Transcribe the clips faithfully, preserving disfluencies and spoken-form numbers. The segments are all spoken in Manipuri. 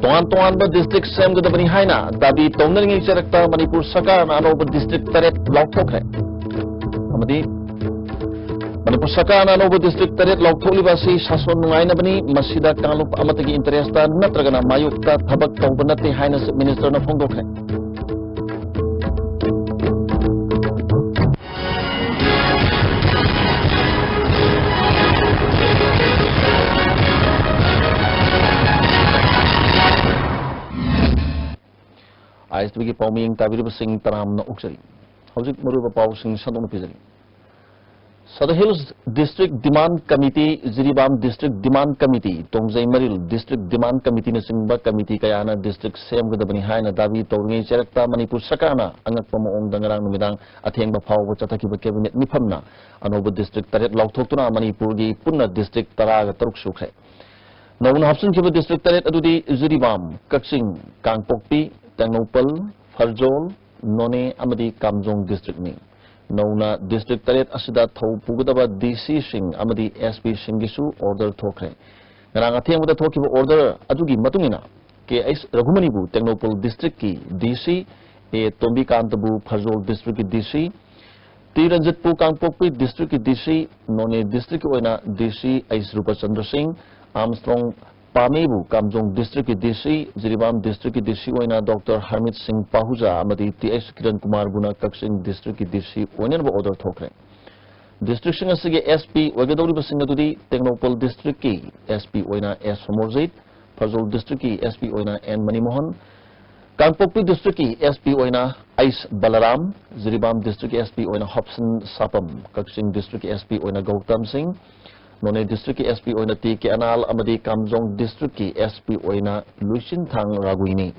ꯇꯣꯉꯥꯟ ꯇꯣꯉꯥꯟꯕ ꯗꯤꯁꯇ꯭ꯔꯤꯛ ꯁꯦꯝꯒꯗꯕꯅꯤ ꯍꯥꯏꯅ ꯗꯥꯕꯤ ꯇꯧꯅꯔꯤꯉꯩ ꯆꯔꯛꯇ ꯃꯅꯤꯄꯨꯔ ꯁꯔꯀꯥꯔꯅ ꯑꯅꯧꯕ ꯗꯤꯁꯇ꯭ꯔꯤꯛ ꯇꯔꯦꯠ ꯂꯥꯎꯊꯣꯛꯈ꯭ꯔꯦ꯫ ꯑꯃꯗꯤ ꯃꯅꯤꯄꯨꯔ ꯁꯔꯀꯥꯔꯅ ꯑꯅꯧꯕ ꯗꯤꯁꯇ꯭ꯔꯤꯛ ꯇꯔꯦꯠ ꯂꯥꯎꯊꯣꯛꯂꯤꯕ ꯑꯁꯤ ꯁꯥꯁꯣꯟ ꯅꯨꯡꯉꯥꯏꯅꯕꯅꯤ, ꯃꯁꯤꯗ ꯀꯥꯡꯂꯨꯞ ꯑꯃꯠꯇꯒꯤ ꯏꯟꯇꯔꯦꯁꯇ ꯅꯠꯇ꯭ꯔꯒꯅ ꯃꯥꯌꯣꯛꯇ ꯊꯕꯛ ꯇꯧꯕ ꯅꯠꯇꯦ ꯍꯥꯏꯅ ꯆꯤꯐ ꯃꯤꯅꯤꯁꯇꯔꯅ ꯐꯣꯡꯗꯣꯛꯈ꯭ꯔꯦ꯫ ꯑꯥꯏ ꯑꯦꯁ ꯇꯤꯚꯤꯒꯤ ꯄꯥꯎꯃꯤꯌꯦꯡ ꯇꯥꯕꯤꯔꯤꯕꯁꯤꯡ ꯇꯔꯥꯝꯅ ꯑꯣꯛꯆꯔꯤ꯫ ꯍꯧꯖꯤꯛ ꯃꯔꯨꯑꯣꯏꯕ ꯄꯥꯎꯁꯤꯡ ꯁꯟꯗꯣꯛꯅ ꯄꯤꯖꯔꯤ꯫ ꯁꯗꯔ ꯍꯤꯜꯁ ꯗꯤꯁꯇ꯭ꯔꯤꯛ ꯗꯤꯃꯥꯟ ꯀꯃꯤꯇꯤ, ꯖꯤꯔꯤꯕꯥꯝ ꯗꯤꯁꯇ꯭ꯔꯤꯛ ꯗꯤꯃꯥꯟ ꯀꯃꯤꯇꯤ, ꯇꯣꯡꯖꯩ ꯃꯔꯤꯜ ꯗꯤꯁꯇ꯭ꯔꯤꯛ ꯗꯤꯃꯥꯟ ꯀꯃꯤꯇꯤꯅꯆꯤꯡꯕ ꯀꯃꯤꯇꯤ ꯀꯌꯥꯅ ꯗꯤꯁꯇ꯭ꯔꯤꯛ ꯁꯦꯝꯒꯗꯕꯅꯤ ꯍꯥꯏꯅ ꯗꯥꯕꯤ ꯇꯧꯔꯤꯉꯩ ꯆꯔꯛꯇ ꯃꯅꯤꯄꯨꯔ ꯁꯔꯀꯥꯔꯅ ꯑꯉꯛꯄ ꯃꯑꯣꯡꯗ ꯉꯔꯥꯡ ꯅꯨꯃꯤꯗꯥꯡ ꯑꯊꯦꯡꯕ ꯐꯥꯎꯕ ꯆꯠꯊꯈꯤꯕ ꯀꯦꯕꯤꯅꯦꯠ ꯃꯤꯐꯝꯅ ꯑꯅꯧꯕ ꯗꯤꯁꯇ꯭ꯔꯤꯛ ꯇꯔꯦꯠ ꯂꯥꯎꯊꯣꯛꯇꯨꯅ ꯃꯅꯤꯄꯨꯔꯒꯤ ꯄꯨꯟꯅ ꯗꯤꯁꯇ꯭ꯔꯤꯛ ꯇꯔꯥꯒ ꯇꯔꯨꯛ ꯁꯨꯈ꯭ꯔꯦ꯫ ꯅꯧꯅ ꯍꯥꯞꯆꯤꯟꯈꯤꯕ ꯗꯤꯁꯇ꯭ꯔꯤꯛ ꯇꯔꯦꯠ ꯑꯗꯨꯗꯤ ꯖꯤꯔꯤꯕꯥꯝ, ꯀꯛꯆꯤꯡ, ꯀꯥꯡꯄꯣꯛꯄꯤ, ꯇꯦꯡꯅꯧꯄꯜ, ꯐꯔꯖꯣꯜ, ꯅꯣꯅꯦ ꯑꯃꯗꯤ ꯀꯥꯝꯖꯣꯡ ꯗꯤꯁꯇ꯭ꯔꯤꯛꯅꯤ꯫ ꯅꯧꯅ ꯗꯤꯁꯇ꯭ꯔꯤꯛ ꯇꯔꯦꯠ ꯑꯁꯤꯗ ꯊꯧ ꯄꯨꯒꯗꯕ ꯗꯤ ꯁꯤꯁꯤꯡ ꯑꯃꯗꯤ ꯑꯦꯁ ꯄꯤꯁꯤꯡꯒꯤꯁꯨ ꯑꯣꯔꯗꯔ ꯊꯣꯛꯈ꯭ꯔꯦ꯫ ꯉꯔꯥꯡ ꯑꯊꯦꯡꯕꯗ ꯊꯣꯛꯈꯤꯕ ꯑꯣꯔꯗꯔ ꯑꯗꯨꯒꯤ ꯃꯇꯨꯡ ꯏꯟꯅ ꯀꯦ ꯑꯩꯆ ꯔꯘꯨꯃꯅꯤꯕꯨ ꯇꯦꯡꯅꯧꯄꯜ ꯗꯤꯁꯇ꯭ꯔꯤꯛꯀꯤ ꯗꯤ ꯁꯤ, ꯑꯦ ꯇꯣꯝꯕꯤꯀꯥꯟꯇꯕꯨ ꯐꯔꯖꯣꯜ ꯗꯤꯁꯇ꯭ꯔꯤꯛꯀꯤ ꯗꯤ ꯁꯤ, ꯇꯤ ꯔꯟꯖꯤꯠꯄꯨ ꯀꯥꯡꯄꯣꯛꯄꯤ ꯗꯤꯁꯇ꯭ꯔꯤꯛꯀꯤ ꯗꯤ ꯁꯤ, ꯅꯣꯅꯦ ꯗꯤꯁꯇ꯭ꯔꯤꯛꯀꯤ ꯑꯣꯏꯅ ꯗꯤ ꯁꯤ ꯑꯩꯆ ꯔꯨꯄꯆꯟꯗ꯭ꯔ ꯁꯤꯡ, ꯑꯥꯔꯝꯁꯇ꯭ꯔꯣꯡ ꯄꯥꯃꯦꯕꯨ ꯀꯥꯝꯖꯣꯡ ꯗꯤꯁꯇ꯭ꯔꯤꯛꯀꯤ ꯗꯤ ꯁꯤ, ꯖꯤꯔꯤꯕꯥꯝ ꯗꯤꯁꯇ꯭ꯔꯤꯛꯀꯤ ꯗꯤ ꯁꯤ ꯑꯣꯏꯅ ꯗꯣꯛꯇꯔ ꯍꯔꯃꯤꯠ ꯁꯤꯡ ꯄꯥꯍꯨꯖꯥ ꯑꯃꯗꯤ ꯇꯤ ꯑꯩꯆ ꯀꯤꯔꯟ ꯀꯨꯃꯥꯔꯕꯨꯅ ꯀꯛꯆꯤꯡ ꯗꯤꯁꯇ꯭ꯔꯤꯛꯀꯤ ꯗꯤ ꯁꯤ ꯑꯣꯏꯅꯅꯕ ꯑꯣꯔꯗꯔ ꯊꯣꯛꯈ꯭ꯔꯦ꯫ ꯗꯤꯁꯇ꯭ꯔꯤꯛꯁꯤꯡ ꯑꯁꯤꯒꯤ ꯑꯦꯁ ꯄꯤ ꯑꯣꯏꯒꯗꯧꯔꯤꯕꯁꯤꯡ ꯑꯗꯨꯗꯤ ꯇꯦꯡꯅꯧꯄꯜ ꯗꯤꯁꯇ꯭ꯔꯤꯛꯀꯤ ꯑꯦꯁ ꯄꯤ ꯑꯣꯏꯅ ꯑꯦꯁ ꯁꯣꯃꯣꯔꯖꯤꯠ, ꯐꯔꯖꯣꯜ ꯗꯤꯁꯇ꯭ꯔꯤꯛꯀꯤ ꯑꯦꯁ ꯄꯤ ꯑꯣꯏꯅ ꯑꯦꯟ ꯃꯅꯤꯃꯣꯍꯟ, ꯀꯥꯡꯄꯣꯛꯄꯤ ꯗꯤꯁꯇ꯭ꯔꯤꯛꯀꯤ ꯑꯦꯁ ꯄꯤ ꯑꯣꯏꯅ ꯑꯩꯁ ꯕꯂꯔꯥꯝ, ꯖꯤꯔꯤꯕꯥꯝ ꯗꯤꯁꯇ꯭ꯔꯤꯛꯀꯤ ꯑꯦꯁ ꯄꯤ ꯑꯣꯏꯅ ꯍꯣꯞꯁꯟ ꯁꯥꯄꯝ, ꯀꯛꯆꯤꯡ ꯗꯤꯁꯇ꯭ꯔꯤꯛꯀꯤ ꯑꯦꯁ ꯄꯤ ꯑꯣꯏꯅ ꯒꯧꯇꯝ ꯁꯤꯡ, ꯅꯣꯅꯦ ꯗꯤꯁꯇ꯭ꯔꯤꯛꯀꯤ ꯑꯦꯁ ꯄꯤ ꯑꯣꯏꯅ ꯇꯤ ꯀꯦ ꯑꯅꯥꯜ ꯑꯃꯗꯤ ꯀꯥꯝꯖꯣꯡ ꯗꯤꯁꯇ꯭ꯔꯤꯛꯀꯤ ꯑꯦꯁ ꯄꯤ ꯑꯣꯏꯅ ꯂꯨꯏꯆꯤꯟꯊꯥꯡ ꯔꯥꯒꯨꯏꯅꯤ꯫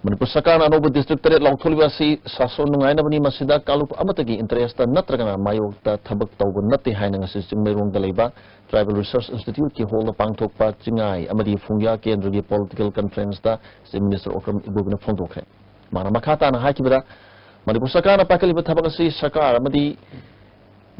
ꯃꯅꯤꯄꯨꯔ ꯁꯔꯀꯥꯔꯅ ꯑꯅꯧꯕ ꯗꯤꯁꯇ꯭ꯔꯤꯛ ꯇꯔꯦꯠ ꯂꯥꯎꯊꯣꯛꯂꯤꯕ ꯑꯁꯤ ꯁꯥꯁꯣꯟ ꯅꯨꯡꯉꯥꯏꯅꯕꯅꯤ, ꯃꯁꯤꯗ ꯀꯥꯡꯂꯨꯞ ꯑꯃꯠꯇꯒꯤ ꯏꯟꯇꯔꯦꯁꯇ ꯅꯠꯇ꯭ꯔꯒꯅ ꯃꯥꯌꯣꯛꯇ ꯊꯕꯛ ꯇꯧꯕ ꯅꯠꯇꯦ ꯍꯥꯏꯅ ꯉꯁꯤ ꯆꯤꯡꯃꯩꯔꯣꯡꯗ ꯂꯩꯕ ꯇ꯭ꯔꯥꯏꯕꯦꯜ ꯔꯤꯁꯔꯁ ꯏꯟꯁꯇꯤꯇ꯭ꯌꯨꯠꯀꯤ ꯍꯣꯜꯗ ꯄꯥꯡꯊꯣꯛꯄ ꯆꯤꯡꯉꯥꯏ ꯑꯃꯗꯤ ꯐꯨꯡꯌꯥ ꯀꯦꯟꯗ꯭ꯔꯒꯤ ꯄꯣꯂꯤꯇꯤꯀꯦꯜ ꯀꯟꯐꯔꯦꯟꯁꯇ ꯆꯤꯐ ꯃꯤꯅꯤꯁꯇꯔ ꯑꯣꯀ꯭ꯔꯝ ꯏꯕꯣꯕꯤꯅ ꯐꯣꯡꯗꯣꯛꯈ꯭ꯔꯦ꯫ ꯃꯥꯅ ꯃꯈꯥ ꯇꯥꯅ ꯍꯥꯏꯈꯤꯕꯗ, ꯃꯅꯤꯄꯨꯔ ꯁꯔꯀꯥꯔꯅ ꯄꯥꯏꯈꯠꯂꯤꯕ ꯊꯕꯛ ꯑꯁꯤ ꯁꯔꯀꯥꯔ ꯑꯃꯗꯤ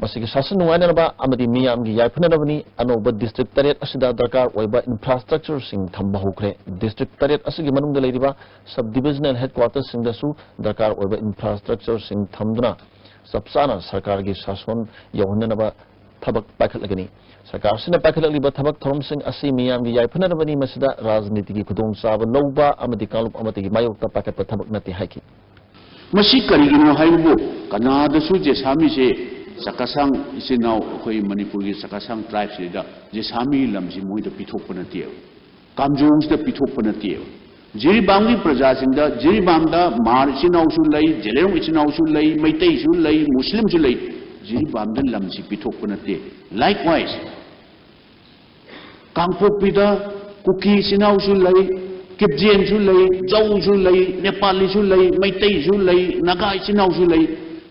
ꯃꯁꯤꯒꯤ ꯁꯥꯁꯟ ꯅꯨꯡꯉꯥꯏꯅꯅꯕ ꯑꯃꯗꯤ ꯃꯤꯌꯥꯝꯒꯤ ꯌꯥꯏꯐꯅꯅꯕꯅꯤ ꯑꯅꯧꯕ district ꯇꯔꯦꯠ ꯑꯁꯤꯗ ꯗꯔꯀꯥꯔ ꯑꯣꯏꯕ infrastructure ꯁꯤꯡ ꯊꯝꯕ ꯍꯧꯈ꯭ꯔꯦ꯫ District ꯇꯔꯦꯠ ꯑꯁꯤꯒꯤ ꯃꯅꯨꯡꯗ ꯂꯩꯔꯤꯕ sub divisional headquarters ꯁꯤꯡꯗꯁꯨ ꯗꯔꯀꯥꯔ ꯑꯣꯏꯕ infrastructure ꯁꯤꯡ ꯊꯝꯗꯨꯅ ꯆꯞ ꯆꯥꯅ ꯁꯔꯀꯥꯔꯒꯤ ꯁꯥꯁꯣꯟ ꯌꯧꯍꯟꯅꯅꯕ ꯊꯕꯛ ꯄꯥꯏꯈꯠꯂꯒꯅꯤ꯫ ꯁꯔꯀꯥꯔ ꯑꯁꯤꯅ ꯄꯥꯏꯈꯠꯂꯛꯂꯤꯕ ꯊꯕꯛ ꯊꯧꯔꯝꯁꯤꯡ ꯑꯁꯤ ꯃꯤꯌꯥꯝꯒꯤ ꯌꯥꯏꯐꯅꯅꯕꯅꯤ, ꯃꯁꯤꯗ ꯔꯥꯖꯅꯤꯇꯤꯒꯤ ꯈꯨꯗꯣꯡꯆꯥꯕ ꯂꯧꯕ ꯑꯃꯗꯤ ꯀꯥꯡꯂꯨꯞ ꯑꯃꯠꯇꯒꯤ ꯃꯥꯌꯣꯛꯇ ꯄꯥꯏꯈꯠꯄ ꯊꯕꯛ ꯅꯠꯇꯦ ꯍꯥꯏꯈꯤ꯫ ꯃꯁꯤ ꯀꯔꯤꯒꯤꯅꯣ ꯍꯥꯏꯕꯕꯨ, ꯀꯅꯥꯗꯁꯨ ꯖꯦꯁꯥꯃꯤꯁꯦ ꯆꯀꯥꯁꯥꯡ ꯏꯆꯤꯟ ꯏꯅꯥꯎ, ꯑꯩꯈꯣꯏ ꯃꯅꯤꯄꯨꯔꯒꯤ ꯆꯀꯥꯁꯥꯡ tribe ꯁꯤꯗ ꯖꯦꯁꯥꯃꯤꯒꯤ ꯂꯝꯁꯤ ꯃꯣꯏꯗ ꯄꯤꯊꯣꯛꯄ ꯅꯠꯇꯦꯕ, ꯀꯥꯝꯖꯣꯡꯁꯤꯗ ꯄꯤꯊꯣꯛꯄ ꯅꯠꯇꯦꯕ꯫ ꯖꯤꯔꯤꯕꯥꯝꯒꯤ ꯄ꯭ꯔꯖꯥꯁꯤꯡꯗ, ꯖꯤꯔꯤꯕꯥꯝꯗ ꯃꯥꯔ ꯏꯆꯤꯟ ꯏꯅꯥꯎꯁꯨ ꯂꯩ, ꯖꯦꯂꯦꯔꯣꯡ ꯏꯆꯤꯟ ꯏꯅꯥꯎꯁꯨ ꯂꯩ, ꯃꯩꯇꯩꯁꯨ ꯂꯩ, ꯃꯨꯁꯂꯤꯝꯁꯨ ꯂꯩ, ꯖꯤꯔꯤꯕꯥꯝꯗ ꯂꯝꯁꯤ ꯄꯤꯊꯣꯛꯄ ꯅꯠꯇꯦ꯫ Likewise, ꯀꯥꯡꯄꯣꯛꯄꯤꯗ ꯀꯨꯀꯤ ꯏꯆꯤꯟ ꯏꯅꯥꯎꯁꯨ ꯂꯩ, ꯀꯤꯞꯖꯦꯟꯁꯨ ꯂꯩ, ꯖꯧꯁꯨ ꯂꯩ, ꯅꯦꯄꯥꯂꯤꯁꯨ ꯂꯩ, ꯃꯩꯇꯩꯁꯨ ꯂꯩ, ꯅꯥꯒꯥ ꯏꯆꯤꯟ ꯏꯅꯥꯎꯁꯨ ꯂꯩ꯫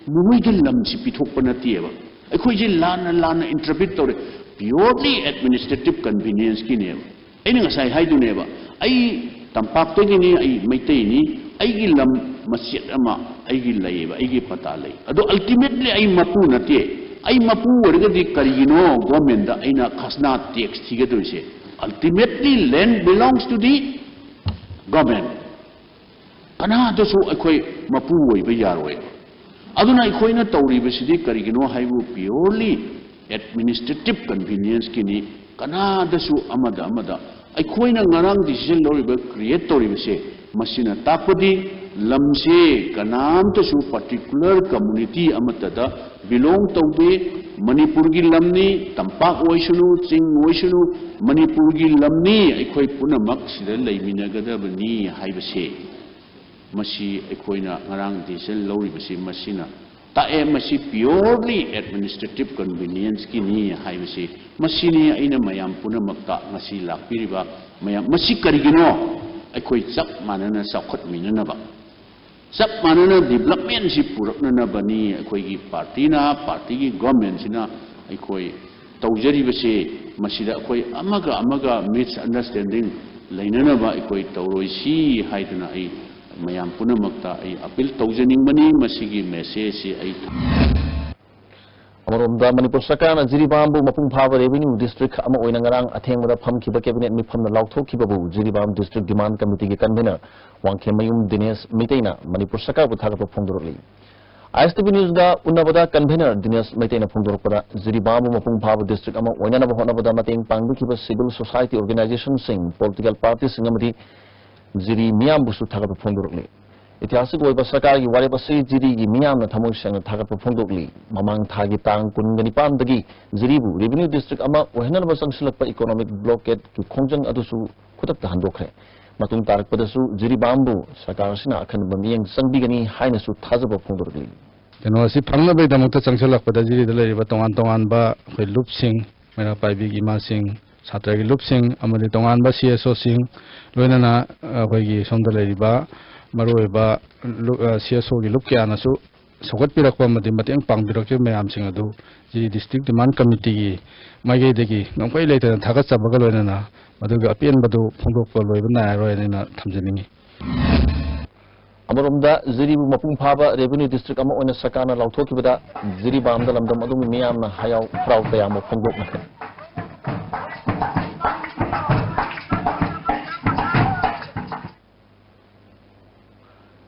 ꯃꯣꯏꯗ ꯂꯝꯁꯤ ꯄꯤꯊꯣꯛꯄ ꯅꯠꯇꯦꯕ꯫ ꯑꯩꯈꯣꯏꯁꯦ ꯂꯥꯟꯅ ꯂꯥꯟꯅ interpret ꯇꯧꯔꯦ꯫ Purely administrative convenience ꯀꯤꯅꯦꯕ꯫ ꯑꯩꯅ ꯉꯁꯥꯏ ꯍꯥꯏꯗꯨꯅꯦꯕ, ꯑꯩ ꯇꯝꯄꯥꯛꯇꯒꯤꯅꯤ, ꯑꯩ ꯃꯩꯇꯩꯅꯤ, ꯑꯩꯒꯤ ꯂꯝ ꯃꯆꯦꯠ ꯑꯃ ꯑꯩꯒꯤ ꯂꯩꯌꯦꯕ, ꯑꯩꯒꯤ ꯄꯇꯥ ꯂꯩ꯫ ꯑꯗꯣ ultimately ꯑꯩ ꯃꯄꯨ ꯅꯠꯇꯦ꯫ ꯑꯩ ꯃꯄꯨ ꯑꯣꯏꯔꯒꯗꯤ ꯀꯔꯤꯒꯤꯅꯣ government ꯇ ꯑꯩꯅ ꯈꯖꯅꯥ tax ꯊꯤꯒꯗꯣꯏꯁꯦ? Ultimately land belongs to the government. ꯀꯅꯥꯗꯁꯨ ꯑꯩꯈꯣꯏ ꯃꯄꯨ ꯑꯣꯏꯕ ꯌꯥꯔꯣꯏ꯫ ꯑꯗꯨꯅ ꯑꯩꯈꯣꯏꯅ ꯇꯧꯔꯤꯕꯁꯤꯗꯤ ꯀꯔꯤꯒꯤꯅꯣ ꯍꯥꯏꯕꯨ purely administrative convenience ꯀꯤꯅꯤ꯫ ꯀꯅꯥꯗꯁꯨ ꯑꯃꯗ ꯑꯃꯗ ꯑꯩꯈꯣꯏꯅ ꯉꯔꯥꯡ decision ꯂꯧꯔꯤꯕ, create ꯇꯧꯔꯤꯕꯁꯦ, ꯃꯁꯤꯅ ꯇꯥꯛꯄꯗꯤ ꯂꯝꯁꯦ ꯀꯅꯥꯝꯇꯁꯨ particular community ꯑꯃꯠꯇꯗ belong ꯇꯧꯗꯦ꯫ ꯃꯅꯤꯄꯨꯔꯒꯤ ꯂꯝꯅꯤ, ꯇꯝꯄꯥꯛ ꯑꯣꯏꯁꯅꯨ, ꯆꯤꯡ ꯑꯣꯏꯁꯅꯨ, ꯃꯅꯤꯄꯨꯔꯒꯤ ꯂꯝꯅꯤ, ꯑꯩꯈꯣꯏ ꯄꯨꯝꯅꯃꯛ ꯁꯤꯗ ꯂꯩꯃꯤꯟꯅꯒꯗꯕꯅꯤ ꯍꯥꯏꯕꯁꯦ, ꯃꯁꯤ ꯑꯩꯈꯣꯏꯅ ꯉꯔꯥꯡ decision ꯂꯧꯔꯤꯕꯁꯤ ꯃꯁꯤꯅ ꯇꯥꯛꯑꯦ꯫ ꯃꯁꯤ purely administrative convenience ꯀꯤꯅꯤ ꯍꯥꯏꯕꯁꯤ ꯃꯁꯤꯅꯤ꯫ ꯑꯩꯅ ꯃꯌꯥꯝ ꯄꯨꯝꯅꯃꯛꯇ ꯉꯁꯤ ꯂꯥꯛꯄꯤꯔꯤꯕ ꯃꯌꯥꯝ, ꯃꯁꯤ ꯀꯔꯤꯒꯤꯅꯣ? ꯑꯩꯈꯣꯏ ꯆꯞ ꯃꯥꯟꯅꯅ ꯆꯥꯎꯈꯠꯃꯤꯟꯅꯅꯕ, ꯆꯞ ꯃꯥꯟꯅꯅ development ꯁꯤ ꯄꯨꯔꯛꯅꯅꯕꯅꯤ꯫ ꯑꯩꯈꯣꯏꯒꯤ party ꯅ, party ꯒꯤ government ꯁꯤꯅ ꯑꯩꯈꯣꯏ ꯇꯧꯖꯔꯤꯕꯁꯦ, ꯃꯁꯤꯗ ꯑꯩꯈꯣꯏ ꯑꯃꯒ ꯑꯃꯒ misunderstanding ꯂꯩꯅꯅꯕ ꯑꯩꯈꯣꯏ ꯇꯧꯔꯣꯏꯁꯤ ꯍꯥꯏꯗꯨꯅ ꯑꯩ ꯃꯌꯥꯝ ꯄꯨꯝꯅꯃꯛꯇ ꯑꯩ appeal ꯇꯧꯖꯅꯤꯡꯕꯅꯤ꯫ ꯃꯁꯤꯒꯤ message ꯁꯤ ꯑꯩ ꯑꯃꯔꯣꯝꯗ, ꯃꯅꯤꯄꯨꯔ ꯁꯔꯀꯥꯔꯅ ꯖꯤꯔꯤꯕꯥꯝꯕꯨ ꯃꯄꯨꯡ ꯐꯥꯕ revenue district ꯑꯃ ꯑꯣꯏꯅ ꯉꯔꯥꯡ ꯑꯊꯦꯡꯕꯗ ꯐꯝꯈꯤꯕ cabinet ꯃꯤꯐꯝꯅ ꯂꯥꯎꯊꯣꯛꯈꯤꯕꯕꯨ Jiribam district demand committeeꯒꯤ convener ꯋꯥꯡꯈꯦꯝꯃꯌꯨꯝ ꯗꯤꯅꯦꯁ ꯃꯩꯇꯩꯅ ꯃꯅꯤꯄꯨꯔ ꯁꯔꯀꯥꯔꯕꯨ ꯊꯥꯒꯠꯄ ꯐꯣꯡꯗꯣꯔꯛꯂꯤ꯫ ISTV newsꯒ ꯎꯅꯕꯗ convener ꯗꯤꯅꯦꯁ ꯃꯩꯇꯩꯅ ꯐꯣꯡꯗꯣꯔꯛꯄꯗ, ꯖꯤꯔꯤꯕꯥꯝꯕꯨ ꯃꯄꯨꯡ ꯐꯥꯕ district ꯑꯃ ꯑꯣꯏꯅꯅꯕ ꯍꯣꯠꯅꯕꯗ ꯃꯇꯦꯡ ꯄꯥꯡꯕꯤꯈꯤꯕ civil society organizationꯁꯤꯡ, political partyꯁꯤꯡ ꯑꯃꯗꯤ ꯖꯤꯔꯤ ꯃꯤꯌꯥꯝꯕꯨꯁꯨ ꯊꯥꯒꯠꯄ ꯐꯣꯡꯗꯣꯔꯛꯂꯤ꯫ ꯏꯇꯤꯍꯥꯁꯤꯛ ꯑꯣꯏꯕ ꯁꯔꯀꯥꯔꯒꯤ ꯋꯥꯔꯦꯞ ꯑꯁꯤ ꯖꯤꯔꯤꯒꯤ ꯃꯤꯌꯥꯝꯅ ꯊꯃꯣꯏ ꯁꯦꯡꯅ ꯊꯥꯒꯠꯄ ꯐꯣꯡꯗꯣꯛꯂꯤ꯫ ꯃꯃꯥꯡ ꯊꯥꯒꯤ ꯇꯥꯡ ꯀꯨꯟꯒ ꯅꯤꯄꯥꯟꯗꯒꯤ ꯖꯤꯔꯤꯕꯨ revenue district ꯑꯃ ꯑꯣꯏꯍꯟꯅꯕ ꯆꯪꯁꯤꯜꯂꯛꯄ economic blockadeꯀꯤ ꯈꯣꯡꯖꯪ ꯑꯗꯨꯁꯨ ꯈꯨꯗꯛꯇ ꯍꯟꯗꯣꯛꯈ꯭ꯔꯦ꯫ ꯃꯇꯨꯡ ꯇꯥꯔꯛꯄꯗꯁꯨ ꯖꯤꯔꯤꯕꯥꯝꯕꯨ ꯁꯔꯀꯥꯔ ꯑꯁꯤꯅ ꯑꯈꯟꯅꯕ ꯃꯤꯠꯌꯦꯡ ꯆꯪꯕꯤꯒꯅꯤ ꯍꯥꯏꯅꯁꯨ ꯊꯥꯖꯕ ꯐꯣꯡꯗꯣꯔꯛꯂꯤ꯫ ꯀꯩꯅꯣ ꯑꯁꯤ ꯐꯪꯅꯕꯒꯤꯗꯃꯛꯇ ꯆꯪꯁꯤꯜꯂꯛꯄꯗ ꯖꯤꯔꯤꯗ ꯂꯩꯔꯤꯕ ꯇꯣꯉꯥꯟ ꯇꯣꯉꯥꯟꯕ ꯑꯩꯈꯣꯏ ꯂꯨꯞꯁꯤꯡ, ꯃꯩꯔꯥ ꯄꯥꯏꯕꯤꯒꯤ ꯏꯃꯥꯁꯤꯡ, ꯁꯥꯇ꯭ꯔꯒꯤ ꯂꯨꯞꯁꯤꯡ ꯑꯃꯗꯤ ꯇꯣꯉꯥꯟꯕ CSOꯁꯤꯡ, ꯂꯣꯏꯅꯅ ꯑꯩꯈꯣꯏꯒꯤ ꯁꯣꯝꯗ ꯂꯩꯔꯤꯕ ꯃꯔꯨꯑꯣꯏꯕ ꯂꯨꯞ-, ꯑ, CSOꯒꯤ ꯂꯨꯞ ꯀꯌꯥꯅꯁꯨ ꯁꯧꯒꯠꯄꯤꯔꯛꯄ ꯑꯃꯗꯤ ꯃꯇꯦꯡ ꯄꯥꯡꯕꯤꯔꯛꯈꯤꯕ ꯃꯌꯥꯝꯁꯤꯡ ꯑꯗꯨ ꯖꯤꯔꯤ district demand committeeꯒꯤ ꯃꯥꯏꯀꯩꯗꯒꯤ ꯉꯝꯈꯩ ꯂꯩꯇꯅ ꯊꯥꯒꯠꯆꯕꯒ ꯂꯣꯏꯅꯅ ꯃꯗꯨꯒꯤ ꯑꯄꯦꯟꯕꯗꯨ ꯐꯣꯡꯗꯣꯛꯄ ꯂꯣꯏꯕ ꯅꯥꯏꯔꯔꯣꯏ ꯍꯥꯏꯅ ꯑꯩꯅ ꯊꯝꯖꯅꯤꯡꯏ꯫ ꯑꯃꯔꯣꯝꯗ, ꯖꯤꯔꯤꯕꯨ ꯃꯄꯨꯡ ꯐꯥꯕ revenue district ꯑꯃ ꯑꯣꯏꯅ ꯁꯔꯀꯥꯔꯅ ꯂꯥꯎꯊꯣꯛꯈꯤꯕꯗ ꯖꯤꯔꯤꯕꯥꯝꯗ ꯂꯝꯗꯝ ꯑꯗꯨꯒꯤ ꯃꯤꯌꯥꯝꯅ ꯍꯔꯥꯎ ꯍꯔꯥꯎ ꯇꯌꯥꯝꯕ ꯐꯣꯡꯗꯣꯛꯅꯈ꯭ꯔꯦ꯫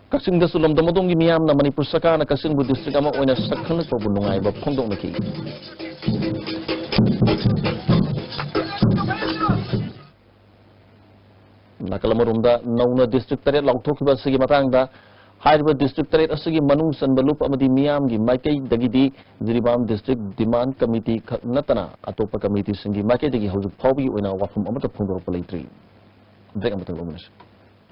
ꯀꯛꯆꯤꯡꯗꯁꯨ ꯂꯝꯗꯝ ꯑꯗꯣꯝꯒꯤ ꯃꯤꯌꯥꯝꯅ ꯃꯅꯤꯄꯨꯔ ꯁꯔꯀꯥꯔꯅ ꯀꯛꯆꯤꯡꯕꯨ district ꯑꯃ ꯑꯣꯏꯅ ꯁꯛꯈꯪꯂꯛꯄꯕꯨ ꯅꯨꯡꯉꯥꯏꯕ ꯐꯣꯡꯗꯣꯛꯅꯈꯤ꯫ ꯅꯥꯀꯜ ꯑꯃꯔꯣꯝꯗ, ꯅꯧꯅ district ꯇꯔꯦꯠ ꯂꯥꯎꯊꯣꯛꯈꯤꯕ ꯑꯁꯤꯒꯤ ꯃꯇꯥꯡꯗ, ꯍꯥꯏꯔꯤꯕ district ꯇꯔꯦꯠ ꯑꯁꯤꯒꯤ ꯃꯅꯨꯡ ꯆꯟꯕ ꯂꯨꯞ ꯑꯃꯗꯤ ꯃꯤꯌꯥꯝꯒꯤ ꯃꯥꯏꯀꯩꯗꯒꯤꯗꯤ ꯖꯤꯔꯤꯕꯥꯝ district demand committee ꯈꯛ ꯅꯠꯇꯅ ꯑꯇꯣꯞꯄ committeeꯁꯤꯡꯒꯤ ꯃꯥꯏꯀꯩꯗꯒꯤ ꯍꯧꯖꯤꯛ ꯐꯥꯎꯕꯒꯤ ꯑꯣꯏꯅ ꯋꯥꯐꯝ ꯑꯃꯠꯇ ꯐꯣꯡꯗꯣꯔꯛꯄ ꯂꯩꯇ꯭ꯔꯤ꯫ Break ꯑꯃꯇꯪ ꯂꯧꯃꯤꯟꯅꯁꯤ꯫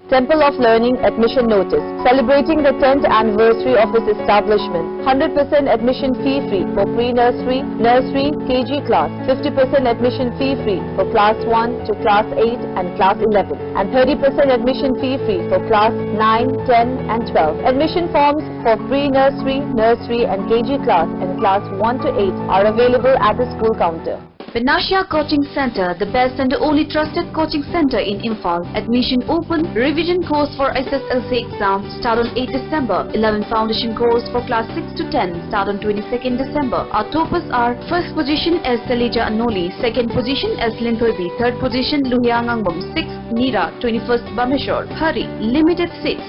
Temple of Learning admission notice. Celebrating the tenth anniversary of its establishment. Hundred percent admission fee free for pre-nursery, nursery, K G class. Fifty percent admission fee free for class one to class eight and class eleven. And thirty percent admission fee free for class nine, ten and twelve. Admission forms for pre-nursery, nursery and K G class and class one to eight are available at the school counter. Panacea Coaching Center, the best and only trusted coaching center in Imphal. Admission open. Revision course for S S L C exam start on eighth December. Eleven foundation course for class six to ten start on twenty-second December. Our toppers are: first position S Salija Anoli, second position S Linthoibi, third position Luhia Ngangbam, sixth Nira, twenty-first Bameshwar. Hurry, limited seats.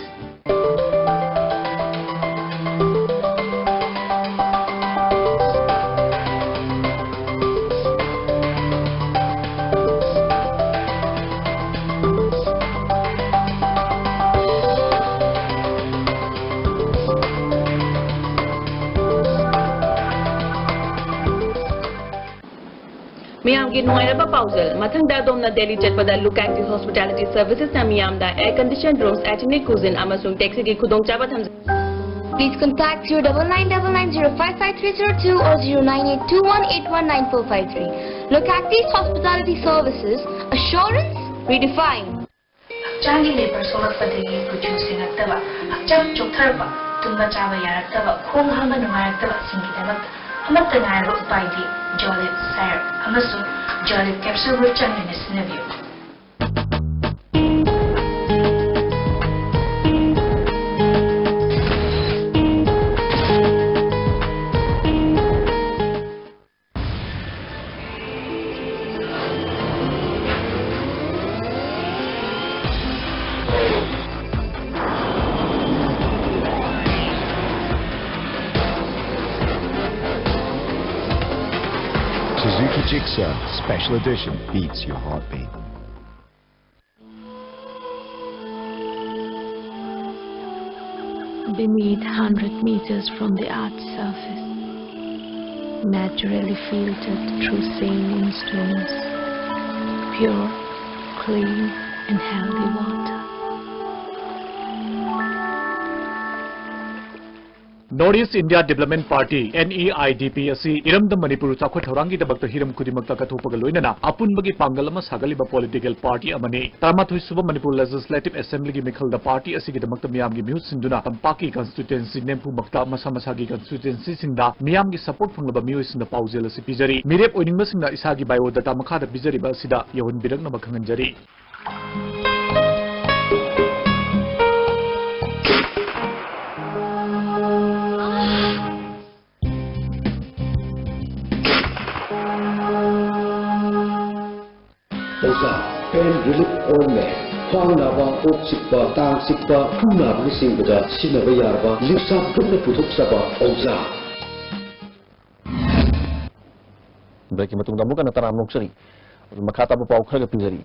ꯃꯌꯥꯝꯒꯤ ꯅꯨꯡꯉꯥꯏꯔꯕ ꯄꯥꯎꯖꯦꯜ꯫ ꯃꯊꯪꯗ ꯑꯗꯣꯝꯅ ꯗꯦꯜꯂꯤ ꯆꯠꯄꯗ Look Active Hospitality Servicesꯅ ꯃꯤꯌꯥꯝꯗ air conditioned rooms, ethnic cuisine ꯑꯃꯁꯨꯡ taxiꯒꯤ ꯈꯨꯗꯣꯡꯆꯥꯕ ꯊꯝꯖꯩ꯫ Please contact zero double nine double nine zero five five three zero two or zero nine eight two one eight one nine four five three. Look Active Hospitality Services, assurance redefined. ꯍꯛꯆꯥꯡꯒꯤ ꯂꯦꯕꯔ ꯁꯣꯛꯂꯛꯄꯗꯒꯤ ꯀꯨꯆꯨ ꯁꯦꯡꯉꯛꯇꯕ, ꯍꯛꯆꯥꯡ ꯆꯣꯛꯊꯔꯛꯄ, ꯇꯨꯝꯕ ꯆꯥꯕ ꯌꯥꯔꯛꯇꯕ, ꯈꯣꯡ ꯍꯥꯝꯕ ꯅꯨꯡꯉꯥꯏꯔꯛꯇꯕꯁꯤꯡꯒꯤꯗꯃꯛꯇ ꯑꯃꯠꯇ ꯉꯥꯏꯔꯕ ꯎꯄꯥꯏꯗꯤ Jolib Syrup ꯑꯃꯁꯨꯡ Jolib Capsule ꯆꯥꯡ ꯅꯥꯏꯅ ꯁꯤꯖꯤꯟꯅꯕꯤꯌꯨ꯫ Suzuki Gixxer Special Edition beats your heartbeat. Beneath, hundred meters from the Earth's surface, naturally filtered through saline stones, pure, clean, and healthy water. North East India Development Party, N E I D P, ꯑꯁꯤ ꯏꯔꯝꯗꯝ ꯃꯅꯤꯄꯨꯔ ꯆꯥꯎꯈꯠ ꯊꯧꯔꯥꯡꯒꯤꯗꯃꯛꯇ ꯍꯤꯔꯝ ꯈꯨꯗꯤꯡꯃꯛꯇ ꯀꯠꯊꯣꯛꯄꯒ ꯂꯣꯏꯅꯅ ꯑꯄꯨꯟꯕꯒ ꯄꯥꯡꯒꯜ ꯑꯃ ꯁꯥꯒꯠꯂꯤꯕ political party ꯑꯃꯅꯤ꯫ ꯇꯔꯥꯃꯥꯊꯣꯏ ꯁꯨꯕ ꯃꯅꯤꯄꯨꯔ Legislative Assemblyꯒꯤ ꯃꯤꯈꯜꯗ party ꯑꯁꯤꯒꯤꯗꯃꯛꯇ ꯃꯤꯌꯥꯝꯒꯤ ꯃꯤꯍꯨꯠ ꯁꯤꯟꯗꯨꯅ ꯇꯝꯄꯥꯛꯀꯤ constituency ꯅꯤꯐꯨꯃꯛꯇ ꯃꯁꯥ ꯃꯁꯥꯒꯤ constituencyꯁꯤꯡꯗ ꯃꯤꯌꯥꯝꯒꯤ support ꯐꯪꯂꯕ ꯃꯤꯑꯣꯏꯁꯤꯡꯅ ꯄꯥꯎꯖꯦꯜ ꯑꯁꯤ ꯄꯤꯖꯔꯤ꯫ ꯃꯤꯔꯦꯞ ꯑꯣꯏꯅꯤꯡꯕꯁꯤꯡꯅ ꯏꯁꯥꯒꯤ biodata ꯃꯈꯥꯗ ꯄꯤꯖꯔꯤꯕ ꯑꯁꯤꯗ ꯌꯧꯍꯟꯕꯤꯔꯛꯅꯕ ꯈꯪꯍꯟꯖꯔꯤ꯫ ꯑꯣꯖꯥ, pain relief ointment꯫ ꯈ꯭ꯋꯥꯡ ꯅꯥꯕ, ꯀꯣꯛ ꯆꯤꯛꯄ, ꯇꯥꯡ ꯆꯤꯛꯄ, ꯈꯨ ꯅꯥꯕꯅꯆꯤꯡꯕꯗ ꯁꯤꯖꯤꯟꯅꯕ ꯌꯥꯔꯕ ꯂꯤꯞꯁꯥꯞ ꯒ꯭ꯔꯨꯞꯅ ꯄꯨꯊꯣꯛꯆꯕ ꯑꯣꯖꯥ꯫ Breakꯀꯤ ꯃꯇꯨꯡꯗ ꯑꯃꯨꯛ ꯍꯟꯅ ꯇꯔꯥꯝꯅ ꯑꯣꯛꯆꯔꯤ꯫ ꯃꯈꯥ ꯇꯥꯕ ꯄꯥꯎ ꯈꯔꯒ ꯄꯤꯖꯔꯤ꯫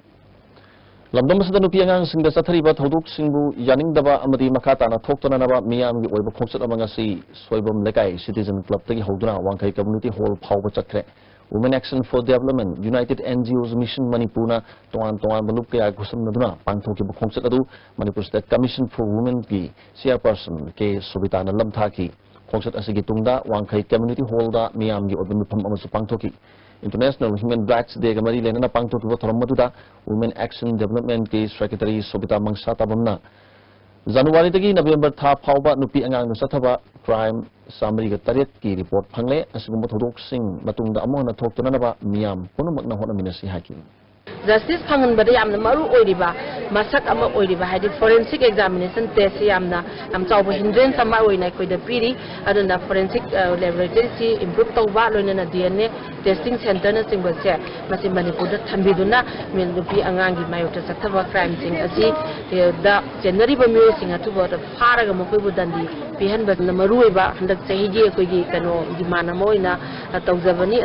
ꯂꯝꯗꯝ ꯑꯁꯤꯗ ꯅꯨꯄꯤ ꯑꯉꯥꯡꯁꯤꯡꯗ ꯆꯠꯊꯔꯤꯕ ꯊꯧꯗꯣꯛꯁꯤꯡꯕꯨ ꯌꯥꯅꯤꯡꯗꯕ ꯑꯃꯗꯤ ꯃꯈꯥ ꯇꯥꯅ ꯊꯣꯛꯇꯅꯅꯕ ꯃꯤꯌꯥꯝꯒꯤ ꯑꯣꯏꯕ ꯈꯣꯡꯆꯠ ꯑꯃ ꯉꯁꯤ ꯁꯣꯏꯕꯝ ꯂꯩꯀꯥꯏ Citizen Clubꯇꯒꯤ ꯍꯧꯗꯨꯅ ꯋꯥꯡꯈꯩ Community Hall ꯐꯥꯎꯕ ꯆꯠꯈ꯭ꯔꯦ꯫ Women Action for Development, United N G Os Mission ꯃꯅꯤꯄꯨꯔꯅ ꯇꯣꯉꯥꯟ ꯇꯣꯉꯥꯟꯕ ꯂꯨꯞ ꯀꯌꯥ ꯈꯨꯠꯁꯝꯅꯗꯨꯅ ꯄꯥꯡꯊꯣꯛꯈꯤꯕ ꯈꯣꯡꯆꯠ ꯑꯗꯨ Manipur State Commission for Womenꯒꯤ Chairperson ꯀꯦ ꯁꯣꯕꯤꯇꯥꯅ ꯂꯝꯊꯥꯈꯤ꯫ ꯈꯣꯡꯆꯠ ꯑꯁꯤꯒꯤ ꯇꯨꯡꯗ ꯋꯥꯡꯈꯩ Community Hallꯗ ꯃꯤꯌꯥꯝꯒꯤ ꯑꯣꯏꯕ ꯃꯤꯐꯝ ꯑꯃꯁꯨ ꯄꯥꯡꯊꯣꯛꯈꯤ꯫ International Human Rights Dayꯒ ꯃꯔꯤ ꯂꯩꯅꯅ ꯄꯥꯡꯊꯣꯛꯈꯤꯕ ꯊꯧꯔꯝ ꯑꯗꯨꯗ Women Action Developmentꯀꯤ Secretary ꯁꯣꯕꯤꯇꯥ ꯃꯪꯁꯥ ꯇꯥꯕꯝꯅ ꯖꯅꯋꯥꯔꯤꯗꯒꯤ ꯅꯕꯦꯝꯕꯔ ꯊꯥ ꯐꯥꯎꯕ ꯅꯨꯄꯤ ꯑꯉꯥꯡꯗ ꯆꯠꯊꯕ crime ꯆꯥꯃꯔꯤꯒ ꯇꯔꯦꯠꯀꯤ report ꯐꯪꯂꯦ꯫ ꯑꯁꯤꯒꯨꯝꯕ ꯊꯧꯗꯣꯛꯁꯤꯡ ꯃꯇꯨꯡꯗ ꯑꯃꯨꯛ ꯍꯟꯅ ꯊꯣꯛꯇꯅꯅꯕ ꯃꯤꯌꯥꯝ ꯄꯨꯝꯅꯃꯛꯅ ꯍꯣꯠꯅꯃꯤꯟꯅꯁꯤ ꯍꯥꯏꯈꯤ꯫ Justice ꯐꯪꯍꯟꯕꯗ ꯌꯥꯝꯅ ꯃꯔꯨ ꯑꯣꯏꯔꯤꯕ ꯃꯁꯛ ꯑꯃ ꯑꯣꯏꯔꯤꯕ, ꯍꯥꯏꯗꯤ forensic examination testꯁꯤ ꯌꯥꯝꯅ, ꯌꯥꯝ ꯆꯥꯎꯕ hindrance ꯑꯃ ꯑꯣꯏꯅ ꯑꯩꯈꯣꯏꯗ ꯄꯤꯔꯤ꯫ ꯑꯗꯨꯅ forensic, ꯑ, laboratoryꯁꯤ improve ꯇꯧꯕ, ꯂꯣꯏꯅꯅ D N A testing centreꯅꯆꯤꯡꯕꯁꯦ ꯃꯁꯤ ꯃꯅꯤꯄꯨꯔꯗ ꯊꯝꯕꯤꯗꯨꯅ ꯃꯤ-, ꯅꯨꯄꯤ ꯑꯉꯥꯡꯒꯤ ꯃꯥꯌꯣꯛꯇ ꯆꯠꯊꯕ crimeꯁꯤꯡ ꯑꯁꯤ, ꯑ, ꯗ ꯆꯦꯟꯅꯔꯤꯕ ꯃꯤꯑꯣꯏꯁꯤꯡ ꯑꯊꯨꯕꯗ ꯐꯥꯔꯒ ꯃꯈꯣꯏꯕꯨ ꯗꯟꯗꯤ ꯄꯤꯍꯟꯕꯗꯨꯅ ꯃꯔꯨꯑꯣꯏꯕ ꯍꯟꯗꯛ ꯆꯍꯤꯒꯤ ꯑꯩꯈꯣꯏꯒꯤ ꯀꯩꯅꯣ demand ꯑꯃ ꯑꯣꯏꯅ, ꯑ, ꯇꯧꯖꯕꯅꯤ꯫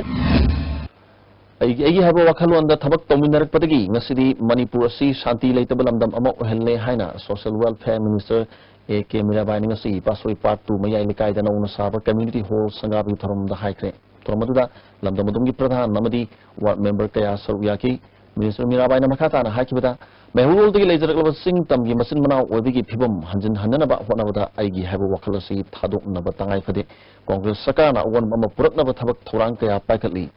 ꯑꯩꯒꯤ, ꯑꯩꯒꯤ ꯍꯥꯏꯕ ꯋꯥꯈꯜꯂꯣꯟꯗ ꯊꯕꯛ ꯇꯧꯃꯤꯟꯅꯔꯛꯄꯗꯒꯤ ꯉꯁꯤꯗꯤ ꯃꯅꯤꯄꯨꯔ ꯑꯁꯤ ꯁꯥꯟꯇꯤ ꯂꯩꯇꯕ ꯂꯝꯗꯝ ꯑꯃ ꯑꯣꯏꯍꯜꯂꯦ ꯍꯥꯏꯅ Social Welfare Minister A K ꯃꯤꯔꯥꯕꯥꯏꯅ ꯉꯁꯤ ꯄꯥꯠꯁꯣꯏ Part two ꯃꯌꯥꯏ ꯂꯩꯀꯥꯏꯗ ꯅꯧꯅ ꯁꯥꯕ Community Hall ꯁꯪꯒꯥꯕꯒꯤ ꯊꯧꯔꯝꯗ ꯍꯥꯏꯈ꯭ꯔꯦ꯫ ꯊꯧꯔꯝ ꯑꯗꯨꯗ ꯂꯝꯗꯝ ꯑꯗꯨꯝꯒꯤ ꯄ꯭ꯔꯙꯥꯟ ꯑꯃꯗꯤ ward member ꯀꯌꯥ ꯁꯔꯨꯛ ꯌꯥꯈꯤ꯫ Minister ꯃꯤꯔꯥꯕꯥꯏꯅ ꯃꯈꯥ ꯇꯥꯅ ꯍꯥꯏꯈꯤꯕꯗ, ꯃꯩꯍꯧꯔꯣꯜꯗꯒꯤ ꯂꯩꯖꯔꯛꯂꯕ ꯆꯤꯡ ꯇꯝꯒꯤ ꯃꯆꯤꯟ ꯃꯅꯥꯎ ꯑꯣꯏꯕꯒꯤ ꯐꯤꯕꯝ ꯍꯟꯖꯤꯟꯍꯟꯅꯅꯕ ꯍꯣꯠꯅꯕꯗ ꯑꯩꯒꯤ ꯍꯥꯏꯕ ꯋꯥꯈꯜ ꯑꯁꯤ ꯊꯥꯗꯣꯛꯅꯕ ꯇꯉꯥꯏ ꯐꯗꯦ꯫ ꯀꯣꯡꯒ꯭ꯔꯦꯁ ꯁꯔꯀꯥꯔꯅ ꯑꯑꯣꯟꯕ ꯑꯃ ꯄꯨꯔꯛꯅꯕ ꯊꯕꯛ ꯊꯧꯔꯥꯡ ꯀꯌꯥ ꯄꯥꯏꯈꯠꯂꯤ꯫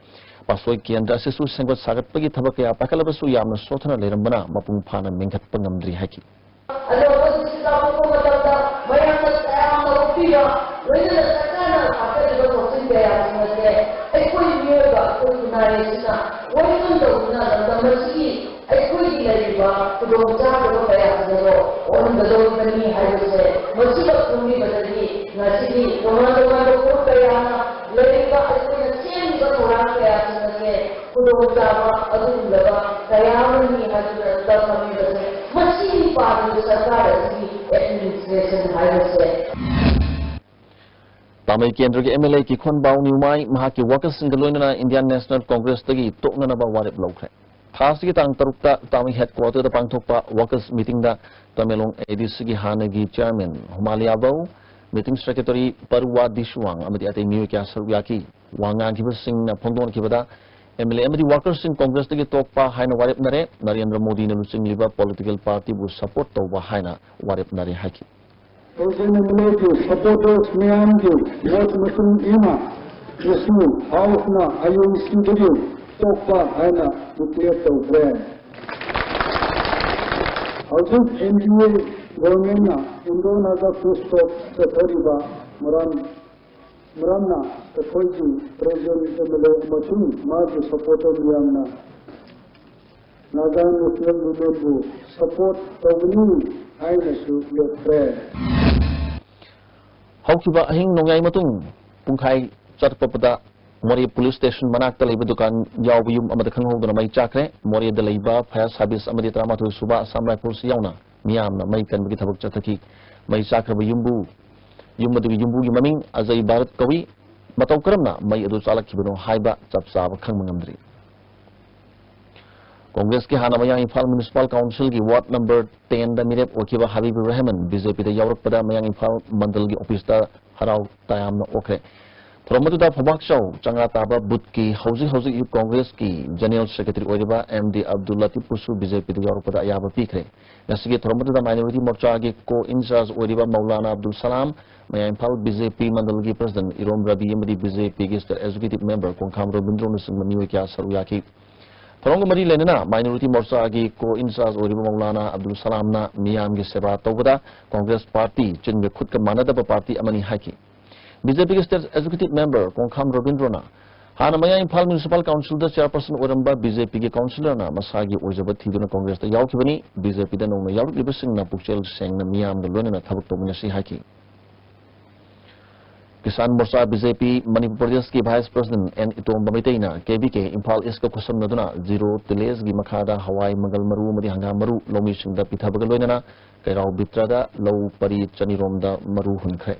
ꯄꯥꯁꯣꯏ ꯀꯦꯟꯗ꯭ꯔ ꯑꯁꯤꯁꯨ ꯁꯦꯝꯒꯠ ꯁꯥꯒꯠꯄꯒꯤ ꯊꯕꯛ ꯀꯌꯥ ꯄꯥꯏꯈꯠꯂꯕꯁꯨ ꯌꯥꯝꯅ ꯁꯣꯠꯊꯅ ꯂꯩꯔꯝꯕꯅ ꯃꯄꯨꯡ ꯐꯥꯅ ꯃꯦꯟꯈꯠꯄ ꯉꯝꯗ꯭ꯔꯤ ꯍꯥꯏꯈꯤ꯫ ꯑꯗꯣ ꯍꯧꯖꯤꯛ ꯂꯥꯛꯄ ꯃꯇꯝꯗ ꯃꯌꯥꯝꯅ ꯇꯌꯥꯝꯅ ꯑꯣꯛꯄꯤꯕ, ꯂꯣꯏꯅꯅ ꯁꯔꯀꯥꯔꯅ ꯄꯥꯏꯈꯠꯂꯤꯕ ꯊꯧꯁꯤꯜ ꯀꯌꯥꯁꯤꯡ ꯑꯁꯦ ꯑꯩꯈꯣꯏ ꯃꯤꯑꯣꯏꯕ, ꯑꯩꯈꯣꯏ ꯈꯨꯟꯅꯥꯏ ꯑꯁꯤꯅ ꯋꯥꯈꯜ ꯇꯧꯗꯨꯅ ꯂꯝꯗꯝ ꯑꯁꯤꯒꯤ ꯑꯩꯈꯣꯏꯒꯤ ꯂꯩꯔꯤꯕ ꯈꯨꯗꯣꯡꯆꯥꯗꯕ ꯀꯌꯥꯁꯤꯡ ꯑꯗꯣ ꯑꯣꯟꯒꯗꯧꯔꯤꯕꯅꯤ ꯍꯥꯏꯕꯁꯦ ꯃꯁꯤꯃꯛ ꯈꯪꯕꯤꯕꯗꯒꯤ ꯉꯁꯤꯗꯤ ꯇꯣꯉꯥꯟ ꯇꯣꯉꯥꯟꯕ ꯐꯨꯔꯨꯞ ꯀꯌꯥꯅ ꯂꯩꯔꯤꯕ ꯑꯩꯈꯣꯏꯅ ꯁꯦꯝꯂꯤꯕ ꯊꯧꯔꯥꯡ ꯀꯌꯥꯁꯤꯡ ꯑꯁꯦ ꯈꯨꯗꯣꯡꯆꯥꯕ ꯑꯗꯨꯒꯨꯝꯂꯕ ꯀꯌꯥ ꯑꯃꯅꯤ ꯍꯥꯏꯗꯨꯅ ꯇꯝꯂꯝꯃꯤꯕꯁꯦ ꯃꯁꯤꯒꯤ ꯄꯥꯜꯂꯤꯕ ꯁꯔꯀꯥꯔ ꯑꯁꯤꯒꯤ administration ꯍꯥꯏꯕꯁꯦ꯫ ꯇꯥꯃꯩ ꯀꯦꯟꯗ꯭ꯔꯒꯤ M L A ꯀꯤꯈꯣꯟ ꯕꯥꯎ ꯅꯤꯎꯃꯥꯏ ꯃꯍꯥꯛꯀꯤ workersꯁꯤꯡꯒ ꯂꯣꯏꯅꯅ Indian National Congressꯇꯒꯤ ꯇꯣꯛꯅꯅꯕ ꯋꯥꯔꯦꯞ ꯂꯧꯈ꯭ꯔꯦ꯫ ꯊꯥ ꯑꯁꯤꯒꯤ ꯇꯥꯡ ꯇꯔꯨꯛꯇ ꯇꯥꯃꯩ headquarterꯗ ꯄꯥꯡꯊꯣꯛꯄ workers meetingꯗ ꯇꯃꯦꯡꯂꯣꯡ ADCꯒꯤ ꯍꯥꯟꯅꯒꯤ chairman ꯍꯨꯃꯥ ꯂꯤꯌꯥꯕꯧ, meeting secretary ꯄꯔꯨꯋꯥ ꯗꯤꯁꯨꯋꯥꯡ ꯑꯃꯗꯤ ꯑꯇꯩ ꯃꯤꯑꯣꯏ ꯀꯌꯥ ꯁꯔꯨꯛ ꯌꯥꯈꯤ꯫ ꯋꯥ ꯉꯥꯡꯈꯤꯕꯁꯤꯡꯅ ꯐꯣꯡꯗꯣꯛꯅꯈꯤꯕꯗ M L A ꯑꯃꯗꯤ workersꯁꯤꯡ Congressꯇꯒꯤ ꯇꯣꯛꯄ ꯍꯥꯏꯅ ꯋꯥꯔꯦꯞꯅꯔꯦ꯫ ꯅꯔꯦꯟꯗ꯭ꯔ ꯃꯣꯗꯤꯅ ꯂꯨꯆꯤꯡꯂꯤꯕ political partyꯕꯨ support ꯇꯧꯕ ꯍꯥꯏꯅ ꯋꯥꯔꯦꯞꯅꯔꯦ ꯍꯥꯏꯈꯤ꯫ President M L Aꯒꯤ supporters ꯃꯌꯥꯝꯒꯤ vote ꯃꯇꯨꯡ ꯏꯟꯅ ꯉꯁꯤ Houseꯅ IOCꯗꯒꯤ ꯇꯣꯛꯄ ꯍꯥꯏꯅ declare ꯇꯧꯈ꯭ꯔꯦ꯫ ꯍꯧꯖꯤꯛ NDA governmentꯅ Indo-Naga peace talk ꯆꯠꯊꯔꯤꯕ ꯃꯔꯝ, ꯃꯔꯝꯅ ꯑꯩꯈꯣꯏꯒꯤ President M L A ꯑꯃꯁꯨꯡ ꯃꯥꯒꯤ supporter ꯃꯌꯥꯝꯅ Naga National Movementꯕꯨ support ꯇꯧꯒꯅꯤ ꯍꯥꯏꯅꯁꯨ ꯂꯦꯞꯈ꯭ꯔꯦ꯫ ꯍꯧꯈꯤꯕ ꯑꯍꯤꯡ ꯅꯣꯡꯌꯥꯏ ꯃꯇꯨꯡ ꯄꯨꯡꯈꯥꯏ ꯆꯠꯄꯗ ꯃꯣꯔꯦ police station ꯃꯅꯥꯛꯇ ꯂꯩꯕ ꯗꯨꯀꯥꯟ ꯌꯥꯎꯕ ꯌꯨꯝ ꯑꯃꯗ ꯈꯪꯍꯧꯗꯅ ꯃꯩ ꯆꯥꯛꯈ꯭ꯔꯦ꯫ ꯃꯣꯔꯦꯗ ꯂꯩꯕ fire service ꯑꯃꯗꯤ ꯇꯔꯥꯃꯥꯊꯣꯏ ꯁꯨꯕ Assam Rifles ꯌꯥꯎꯅ ꯃꯤꯌꯥꯝꯅ ꯃꯩ ꯀꯟꯕꯒꯤ ꯊꯕꯛ ꯆꯠꯊꯈꯤ꯫ ꯃꯩ ꯆꯥꯛꯈ꯭ꯔꯕ ꯌꯨꯝꯕꯨ, ꯌꯨꯝ ꯑꯗꯨꯒꯤ ꯌꯨꯝꯕꯨꯒꯤ ꯃꯃꯤꯡ ꯑꯖꯩ ꯚꯥꯔꯠ ꯀꯧꯏ꯫ ꯃꯇꯧ ꯀꯔꯝꯅ ꯃꯩ ꯑꯗꯨ ꯆꯥꯂꯛꯈꯤꯕꯅꯣ ꯍꯥꯏꯕ ꯆꯞ ꯆꯥꯕ ꯈꯪꯕ ꯉꯝꯗ꯭ꯔꯤ꯫ ꯀꯣꯡꯒ꯭ꯔꯦꯁꯀꯤ ꯍꯥꯟꯅ ꯃꯌꯥꯡ ꯏꯝꯐꯥꯜ Municipal Councilꯒꯤ ward number tenꯗ ꯃꯤꯔꯦꯞ ꯑꯣꯏꯈꯤꯕ ꯍꯕꯤꯕꯨꯔ ꯔꯍꯃꯟ BJPꯗ ꯌꯥꯎꯔꯛꯄꯗ ꯃꯌꯥꯡ ꯏꯝꯐꯥꯜ ꯃꯟꯗꯜꯒꯤ officeꯇ ꯍꯔꯥꯎ ꯇꯌꯥꯝꯅ ꯑꯣꯛꯈ꯭ꯔꯦ꯫ ꯊꯧꯔꯝ ꯑꯗꯨꯗ ꯐꯧꯕꯥꯛꯆꯥꯎ ꯆꯉꯥ ꯇꯥꯕ ꯕꯨꯊꯀꯤ ꯍꯧꯖꯤꯛ ꯍꯧꯖꯤꯛ ꯌꯨꯠ ꯀꯣꯡꯒ꯭ꯔꯦꯁꯀꯤ ꯖꯦꯅꯔꯦꯜ ꯁꯦꯀ꯭ꯔꯦꯇꯔꯤ ꯑꯣꯏꯔꯤꯕ ꯑꯦꯝ ꯗꯤ ꯑꯕꯗꯨꯜ ꯂꯇꯤꯐꯄꯨꯁꯨ ꯕꯤ ꯖꯦ ꯄꯤꯗ ꯌꯥꯎꯔꯛꯄꯗ ꯑꯌꯥꯕ ꯄꯤꯈ꯭ꯔꯦ꯫ ꯉꯁꯤꯒꯤ ꯊꯧꯔꯝ ꯑꯗꯨꯗ ꯃꯥꯏꯅꯣꯔꯤꯇꯤ ꯃꯣꯔꯆꯥꯒꯤ ꯀꯣ ꯏꯟꯆꯥꯔꯖ ꯑꯣꯏꯔꯤꯕ ꯃꯧꯂꯥꯅꯥ ꯑꯕꯗꯨꯜ ꯁꯂꯥꯝ, ꯃꯌꯥꯡ ꯏꯝꯐꯥꯜ ꯕꯤ ꯖꯦ ꯄꯤ ꯃꯟꯗꯜꯒꯤ ꯄ꯭ꯔꯁꯤꯗꯦꯟꯠ ꯏꯔꯣꯝ ꯔꯕꯤ ꯑꯃꯗꯤ ꯕꯤ ꯖꯦ ꯄꯤꯒꯤ ꯁ꯭ꯇꯦꯠ ꯑꯦꯛꯖꯤꯀ꯭ꯌꯨꯇꯤꯚ ꯃꯦꯝꯕꯔ ꯀꯣꯡꯈꯥꯝ ꯔꯣꯕꯤꯟꯗ꯭ꯔꯣꯅꯆꯤꯡꯕ ꯃꯤꯑꯣꯏ ꯀꯌꯥ ꯁꯔꯨꯛ ꯌꯥꯈꯤ꯫ ꯊꯧꯔꯝꯒ ꯃꯔꯤ ꯂꯩꯅꯅ ꯃꯥꯏꯅꯣꯔꯤꯇꯤ ꯃꯣꯔꯆꯥꯒꯤ ꯀꯣ ꯏꯟꯆꯥꯔꯖ ꯑꯣꯏꯔꯤꯕ ꯃꯧꯂꯥꯅꯥ ꯑꯕꯗꯨꯜ ꯁꯂꯥꯝꯅ ꯃꯤꯌꯥꯝꯒꯤ ꯁꯦꯕꯥ ꯇꯧꯕꯗ ꯀꯣꯡꯒ꯭ꯔꯦꯁ ꯄꯥꯔꯇꯤ ꯆꯤꯟꯒ ꯈꯨꯠꯀ ꯃꯥꯟꯅꯗꯕ ꯄꯥꯔꯇꯤ ꯑꯃꯅꯤ ꯍꯥꯏꯈꯤ꯫ ꯕꯤ ꯖꯦ ꯄꯤꯒꯤ ꯁ꯭ꯇꯦꯠ ꯑꯦꯛꯖꯤꯀ꯭ꯌꯨꯇꯤꯚ ꯃꯦꯝꯕꯔ ꯀꯣꯡꯈꯥꯝ ꯔꯣꯕꯤꯟꯗ꯭ꯔꯣꯅ ꯍꯥꯟꯅ ꯃꯌꯥꯡ ꯏꯝꯐꯥꯜ ꯃ꯭ꯌꯨꯅꯤꯁꯤꯄꯥꯜ ꯀꯥꯎꯟꯁꯤꯜꯗ ꯆꯦꯌꯔꯄꯔꯁꯟ ꯑꯣꯏꯔꯝꯕ ꯕꯤ ꯖꯦ ꯄꯤꯒꯤ ꯀꯥꯎꯟꯁꯤꯂꯔꯅ ꯃꯁꯥꯒꯤ ꯑꯣꯏꯖꯕ ꯊꯤꯗꯨꯅ ꯀꯣꯡꯒ꯭ꯔꯦꯁꯇ ꯌꯥꯎꯈꯤꯕꯅꯤ꯫ ꯕꯤ ꯖꯦ ꯄꯤꯗ ꯅꯧꯅ ꯌꯥꯎꯔꯛꯂꯤꯕꯁꯤꯡꯅ ꯄꯨꯛꯆꯦꯜ ꯁꯦꯡꯅ ꯃꯤꯌꯥꯝꯒ ꯂꯣꯏꯅꯅ ꯊꯕꯛ ꯇꯧꯃꯤꯟꯅꯁꯤ ꯍꯥꯏꯈꯤ꯫ Kisan Morcha B J P Manipur ꯄ꯭ꯔꯗꯦꯁꯀꯤ ꯚꯥꯏꯁ ꯄ꯭ꯔꯁꯤꯗꯦꯟꯠ ꯑꯦꯟ ꯏꯇꯣꯝꯕ ꯃꯩꯇꯩꯅ ꯀꯦ ꯚꯤ ꯀꯦ ꯏꯝꯐꯥꯜ ꯏꯁꯀ ꯈꯨꯠꯁꯝꯅꯗꯨꯅ ꯖꯤꯔꯣ ꯇꯤꯂꯦꯖꯒꯤ ꯃꯈꯥꯗ ꯍꯋꯥꯏ, ꯃꯪꯒꯜ ꯃꯔꯨ ꯑꯃꯗꯤ ꯍꯪꯒꯥꯝ ꯃꯔꯨ ꯂꯧꯃꯤꯁꯤꯡꯗ ꯄꯤꯊꯕꯒ ꯂꯣꯏꯅꯅ ꯀꯩꯔꯥꯎ ꯕꯤꯇ꯭ꯔꯗ ꯂꯧ ꯄꯔꯤ ꯆꯅꯤꯔꯣꯝꯗ ꯃꯔꯨ ꯍꯨꯟꯈ꯭ꯔꯦ꯫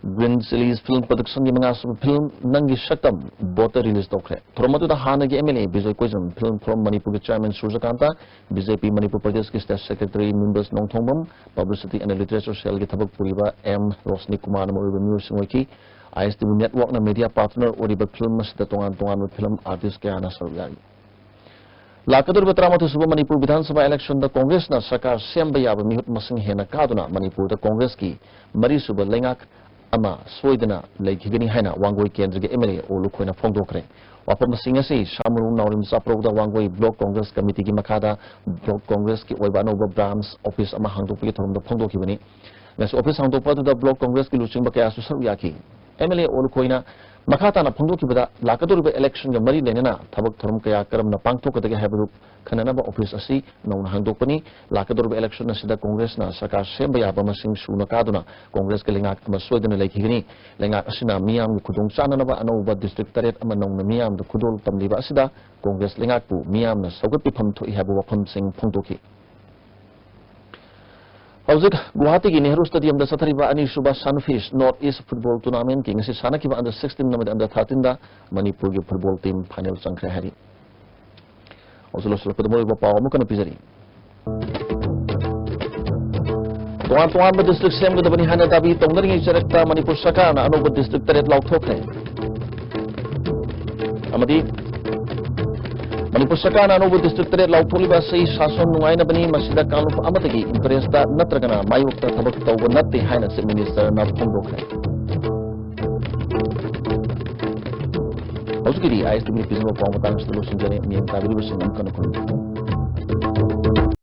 ꯒ꯭ꯔꯤꯟ ꯆꯤꯂꯤꯁ ꯐꯤꯜꯝ ꯄ꯭ꯔꯗꯛꯁꯟꯒꯤ ꯃꯉꯥꯁꯨꯕ ꯐꯤꯜꯝ ꯅꯪꯒꯤ ꯁꯛꯇꯝ ꯕꯣꯠꯇ ꯔꯤꯂꯤꯖ ꯇꯧꯈ꯭ꯔꯦ꯫ ꯊꯧꯔꯝ ꯑꯗꯨꯗ ꯍꯥꯟꯅꯒꯤ M L A Bijoy Koijam, film forum ꯃꯅꯤꯄꯨꯔꯒꯤ chairman Surajkanta, B J P Manipur ꯄ꯭ꯔꯗꯦꯁꯀꯤ state secretary Mimbas Nongthongbam, publicity and literature ꯁꯦꯜꯒꯤ ꯊꯕꯛ ꯄꯨꯔꯤꯕ ꯑꯦꯝ ꯔꯣꯁꯅꯤ ꯀꯨꯃꯥꯔꯅ ꯃꯔꯨꯑꯣꯏꯕ ꯃꯤꯑꯣꯏꯁꯤꯡ ꯑꯣꯏꯈꯤ꯫ ꯑꯥꯏ ꯑꯦꯁ ꯇꯤ ꯚꯤ ꯅꯦꯠꯋꯥꯔꯛꯅ ꯃꯦꯗꯤꯌꯥ ꯄꯥꯔꯠꯅꯔ ꯑꯣꯏꯔꯤꯕ ꯐꯤꯜꯝ ꯑꯁꯤꯗ ꯇꯣꯉꯥꯟ ꯇꯣꯉꯥꯟꯕ ꯐꯤꯜꯝ ꯑꯥꯔꯇꯤꯁ ꯀꯌꯥꯅ ꯁꯔꯨꯛ ꯌꯥꯔꯤ꯫ ꯂꯥꯛꯀꯗꯧꯔꯤꯕ ꯇꯔꯥꯃꯥꯊꯣꯏ ꯁꯨꯕ ꯃꯅꯤꯄꯨꯔ ꯕꯤꯙꯥꯟ ꯁꯚꯥ ꯏꯂꯦꯛꯁꯟꯗ ꯀꯣꯡꯒ꯭ꯔꯦꯁꯅ ꯁꯔꯀꯥꯔ ꯁꯦꯝꯕ ꯌꯥꯕ ꯃꯤꯍꯨꯠ ꯃꯁꯤꯡ ꯍꯦꯟꯅ ꯀꯥꯗꯨꯅ ꯃꯅꯤꯄꯨꯔꯗ ꯀꯣꯡꯒ꯭ꯔꯦꯁꯀꯤ ꯃꯔꯤꯁꯨꯕ ꯂꯩꯉꯥꯛ ꯑꯃ ꯁꯣꯏꯗꯅ ꯂꯩꯈꯤꯒꯅꯤ ꯍꯥꯏꯅ ꯋꯥꯡꯒꯣꯏ ꯀꯦꯟꯗ꯭ꯔꯒꯤ ꯑꯦꯝ ꯑꯦꯜ ꯑꯦ ꯑꯣ ꯂꯨꯈꯣꯏꯅ ꯐꯣꯡꯗꯣꯛꯈ꯭ꯔꯦ꯫ ꯋꯥꯐꯝꯁꯤꯡ ꯑꯁꯤ ꯁꯥꯃꯨꯔꯨꯡ ꯅꯥꯎꯔꯦꯝ ꯆꯥꯄ꯭ꯔꯧꯗ ꯋꯥꯡꯒꯣꯏ ꯕ꯭ꯂꯣꯛ ꯀꯣꯡꯒ꯭ꯔꯦꯁ ꯀꯃꯤꯇꯤꯒꯤ ꯃꯈꯥꯗ ꯕ꯭ꯂꯣꯛ ꯀꯣꯡꯒ꯭ꯔꯦꯁꯀꯤ ꯑꯣꯏꯕ ꯑꯅꯧꯕ ꯕ꯭ꯔꯥꯟꯁ ꯑꯣꯐꯤꯁ ꯑꯃ ꯍꯥꯡꯗꯣꯛꯄꯒꯤ ꯊꯧꯔꯝꯗ ꯐꯣꯡꯗꯣꯛꯈꯤꯕꯅꯤ꯫ ꯉꯁꯤ ꯑꯣꯐꯤꯁ ꯍꯥꯡꯗꯣꯛꯄ ꯑꯗꯨꯗ ꯕ꯭ꯂꯣꯛ ꯀꯣꯡꯒ꯭ꯔꯦꯁꯀꯤ ꯂꯨꯆꯤꯡꯕ ꯀꯌꯥꯁꯨ ꯁꯔꯨꯛ ꯌꯥꯈꯤ꯫ ꯑꯦꯝ ꯑꯦꯜ ꯑꯦ ꯑꯣ ꯂꯨꯈꯣꯏꯅ ꯃꯈꯥ ꯇꯥꯅ ꯐꯣꯡꯗꯣꯛꯈꯤꯕꯗ, ꯂꯥꯛꯀꯗꯧꯔꯤꯕ ꯏꯂꯦꯛꯁꯟꯒ ꯃꯔꯤ ꯂꯩꯅꯅ ꯊꯕꯛ ꯊꯧꯔꯝ ꯀꯌꯥ ꯀꯔꯝꯅ ꯄꯥꯡꯊꯣꯛꯀꯗꯒꯦ ꯍꯥꯏꯕꯗꯨ ꯈꯟꯅꯅꯕ ꯑꯣꯐꯤꯁ ꯑꯁꯤ ꯅꯧꯅ ꯍꯥꯡꯗꯣꯛꯄꯅꯤ꯫ ꯂꯥꯛꯀꯗꯧꯔꯤꯕ ꯏꯂꯦꯛꯁꯟ ꯑꯁꯤꯗ ꯀꯣꯡꯒ꯭ꯔꯦꯁꯅ ꯁꯔꯀꯥꯔ ꯁꯦꯝꯕ ꯌꯥꯕ ꯃꯁꯤꯡ ꯁꯨꯅ ꯀꯥꯗꯨꯅ ꯀꯣꯡꯒ꯭ꯔꯦꯁꯀꯤ ꯂꯩꯉꯥꯛ ꯑꯃ ꯁꯣꯏꯗꯅ ꯂꯩꯈꯤꯒꯅꯤ꯫ ꯂꯩꯉꯥꯛ ꯑꯁꯤꯅ ꯃꯤꯌꯥꯝꯒꯤ ꯈꯨꯗꯣꯡ ꯆꯥꯅꯅꯕ ꯑꯅꯧꯕ ꯗꯤꯁꯇ꯭ꯔꯤꯛ ꯇꯔꯦꯠ ꯑꯃ ꯅꯧꯅ ꯃꯤꯌꯥꯝꯗ ꯈꯨꯗꯣꯜ ꯇꯝꯂꯤꯕ ꯑꯁꯤꯗ ꯀꯣꯡꯒ꯭ꯔꯦꯁ ꯂꯩꯉꯥꯛꯄꯨ ꯃꯤꯌꯥꯝꯅ ꯁꯧꯒꯠꯄꯤꯐꯝ ꯊꯣꯛꯏ ꯍꯥꯏꯕ ꯋꯥꯐꯝꯁꯤꯡ ꯐꯣꯡꯗꯣꯛꯈꯤ꯫ ꯍꯧꯖꯤꯛ ꯒꯨꯋꯥꯍꯥꯇꯤꯒꯤ ꯅꯦꯍꯔꯨ ꯁ꯭ꯇꯦꯗꯤꯌꯝꯗ ꯆꯠꯊꯔꯤꯕ ꯑꯅꯤꯁꯨꯕ ꯁꯟꯐꯤꯁ ꯅꯣꯔꯠ ꯏꯁ ꯐꯨꯠꯕꯣꯜ ꯇꯨꯔꯅꯥꯃꯦꯟꯠꯀꯤ ꯉꯁꯤ ꯁꯥꯟꯅꯈꯤꯕ ꯑꯟꯗꯔ ꯁꯤꯛꯁꯇꯤꯟ ꯑꯃꯗꯤ ꯑꯟꯗꯔ ꯊꯥꯔꯇꯤꯟꯗ ꯃꯅꯤꯄꯨꯔꯒꯤ ꯐꯨꯠꯕꯣꯜ ꯇꯤꯝ ꯐꯥꯏꯅꯦꯜ ꯆꯪꯈ꯭ꯔꯦ ꯍꯥꯏꯔꯤ꯫ ꯍꯧꯖꯤꯛ ꯂꯣꯏꯁꯤꯜꯂꯛꯄꯗ ꯃꯔꯨꯑꯣꯏꯕ ꯄꯥꯎ ꯑꯃꯨꯛ ꯍꯟꯅ ꯄꯤꯖꯔꯤ꯫ ꯇꯣꯉꯥꯟ ꯇꯣꯉꯥꯟꯕ ꯗꯤꯁꯇ꯭ꯔꯤꯛ ꯁꯦꯝꯒꯗꯕꯅꯤ ꯍꯥꯏꯅ ꯗꯥꯕꯤ ꯇꯧꯅꯔꯤꯉꯩ ꯆꯔꯛꯇ ꯃꯅꯤꯄꯨꯔ ꯁꯔꯀꯥꯔꯅ ꯑꯅꯧꯕ ꯗꯤꯁꯇ꯭ꯔꯤꯛ ꯇꯔꯦꯠ ꯂꯥꯎꯊꯣꯛꯈ꯭ꯔꯦ꯫ ꯑꯃꯗꯤ ꯃꯅꯤꯄꯨꯔ ꯁꯔꯀꯥꯔꯅ ꯑꯅꯧꯕ ꯗꯤꯁꯇ꯭ꯔꯤꯛ ꯇꯔꯦꯠ ꯂꯥꯎꯊꯣꯛꯂꯤꯕ ꯑꯁꯤ ꯁꯥꯁꯣꯟ ꯅꯨꯡꯉꯥꯏꯅꯕꯅꯤ, ꯃꯁꯤꯗ ꯀꯥꯡꯂꯨꯞ ꯑꯃꯠꯇꯒꯤ ꯏꯟꯇꯔꯦꯁꯇ ꯅꯠꯇ꯭ꯔꯒꯅ ꯃꯥꯌꯣꯛꯇ ꯊꯕꯛ ꯇꯧꯕ ꯅꯠꯇꯦ ꯍꯥꯏꯅ ꯆꯤꯐ ꯃꯤꯅꯤꯁꯇꯔꯅ ꯐꯣꯡꯗꯣꯛꯈ꯭ꯔꯦ꯫ ꯍꯧꯖꯤꯛꯀꯤꯗꯤ ꯑꯥꯏ ꯑꯦꯁ ꯇꯤꯚꯤꯅ ꯄꯤꯖꯕ ꯄꯥꯎ ꯃꯇꯥꯡ ꯑꯁꯤꯗ ꯂꯣꯏꯁꯤꯟꯖꯔꯦ꯫ ꯃꯤꯠꯌꯦꯡ ꯇꯥꯕꯤꯔꯤꯕꯁꯤꯡ ꯑꯃꯨꯛ ꯍꯟꯅ ꯈꯨꯔꯨꯝꯖꯔꯤ꯫